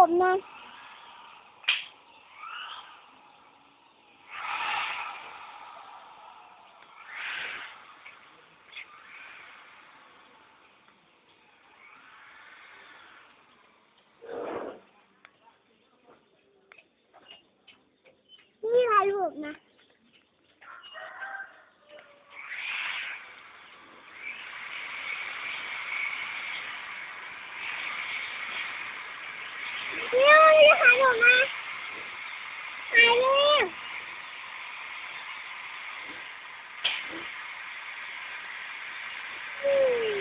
ມນະ ນີ້ຖ່າຍຮູບນະ ນີ້ ນີ້ຖ່າຍຮູບນະ ຖ່າຍຮູບ ອືມ.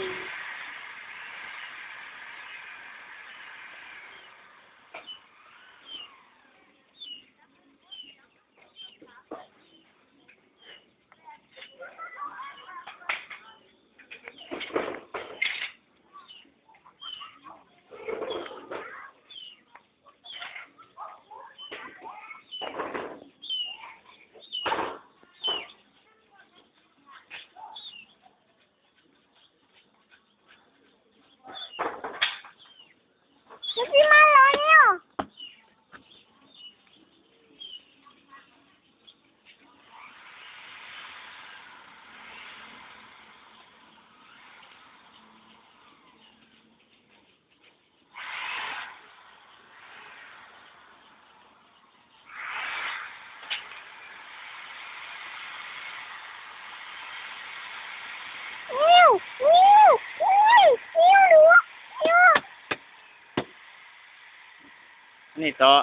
ນີ້ຕໍ່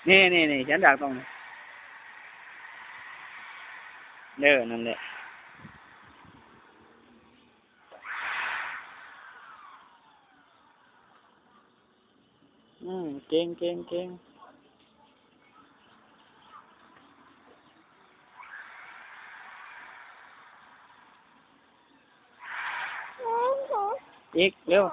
ນີ້ໆໆ ຂຽນດາກຕ້ອງ ເອີ ນັ້ນແຫຼະ. ອືມ ເກັ່ງ ເກັ່ງ ເກັ່ງ ອີກ ເລັວ.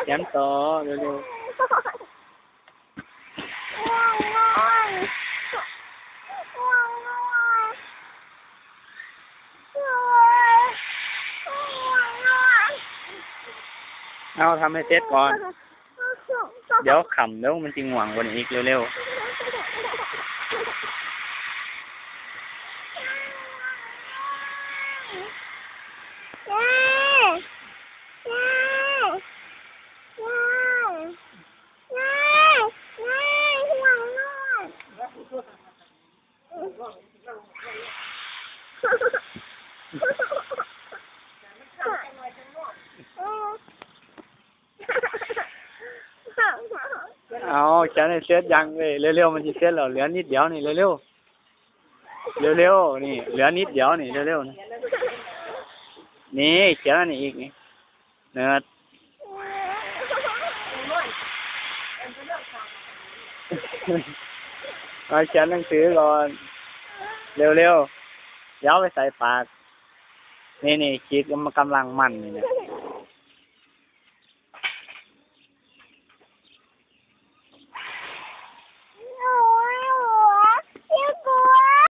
ຂຽນຕໍ່ເລັວໆ. ເອົາ ທຳໃຫ້ເສັດກ່ອນ. ດຽວຄ່ຳແລ້ວມັນຊິງ່ວງກວ່ານີ້ອີກ ເລັວໆ. ເອົາ ຂຽນໃຫ້ເສັດຢ່າງເວີຍ ເລັວໆ ມັນຊິເສັດແລ້ວ ເຫຼືອນິດດຽວນີ້ ເລັວໆ ເລັວໆ ນີ້ ເຫຼືອນິດດຽວນີ້ ເລັວໆ ນີ້ ນີ້ ຂຽນອັນນີ້ອີກນີ້ ເນີດ ມາຂຽນໜັງສືກ່ອນ ເລັວໆ ຢ່າເອົາໄປໃສ່ປາກ ນີ້ໆ ຂີດກຳລັງມັນນີ້ນະ.